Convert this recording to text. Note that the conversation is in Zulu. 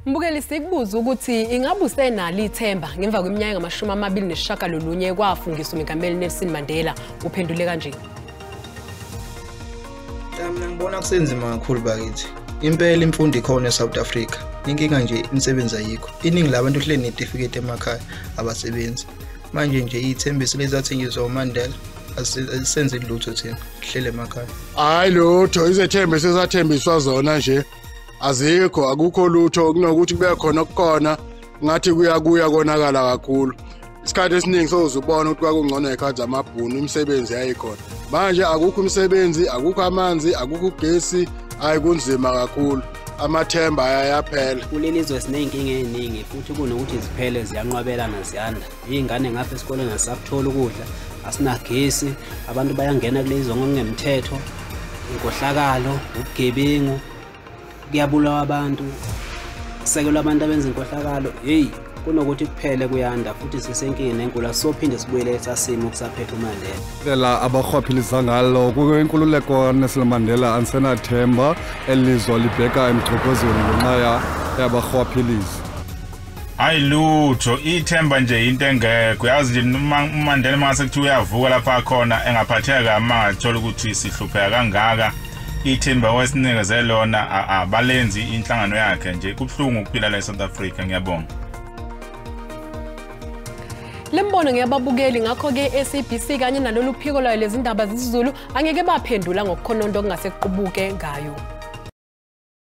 Mbukeli, sikubuza ukuthi ingabe usenalo ithemba ngemva kweminyaka engamashumi 29 kwafungiswa uMengameli Nelson Mandela. Uphendule kanje. Mina ngibona kusenzima kakhulu bakithi. Impela imfundo ikhona eSouth Africa. Inkinga nje imisebenzi ayikho. Iningi labantu hleli nezitifiketi emakhaya abasebenzi. Manje nje ithembiso lezathenjiswa uMandela asisenze lutho thina. Hlele emakhaya. Hayi lutho, izethembiso ezathembiswa zona nje azikho, akukho lutho. Kunokuthi kube khona okukhona, ngathi kuya konakala kakhulu. Isikhathi esiningi sowuzubona ukuthi kwakungcono ngezikhathi zamabhunu, imisebenzi yayikhona. Manje akukho imisebenzi, akukho amanzi, akukho ugesi, hayi kunzima kakhulu. Amathemba ayaphela. Kuleli zwe siney'nkinga ey'ningi futhi kunokuthi ziphele ziyanqwabelana ziyanda. Iy'ngane ngapha esikoleni azisakuthola ukudla, asinagesi, abantu bayangena kulezi ngokungemthetho, inkohlakalo, ubugebengu, kuyabulawa abantu, kusekelwa abantu abenza inkohlakalo. Hheyi, kunokuthi kuphele kuyanda futhi sisenkingeni enkulu, asisophinde sibuyele esasimo kusaphethe uMandela. Indlela abarhwaphiliza ngalo kwinkululeko Nelson Mandela, andisenathemba. Elizwe libheka emchophozweni ngenxa yabarhwaphilizi. Hayi lutho, ithemba nje into engekho. Yazi nje uMandela mase kuthiwa uyavuka lapha khona engaphatheka mangathola ukuthi sihlupheka kangaka. Ithemba wesinikeze lona abalenzi inhlangano yakhe nje. Kubuhlungu ukuphila la eSouth Africa. Ngiyabonga. Lembono ngiyababukeli, ngakho-ke SABC kanye nalolu phiko lwayo lezindaba zesiZulu angeke baphendula ngokukhononda okungase kuqubuke ngayo.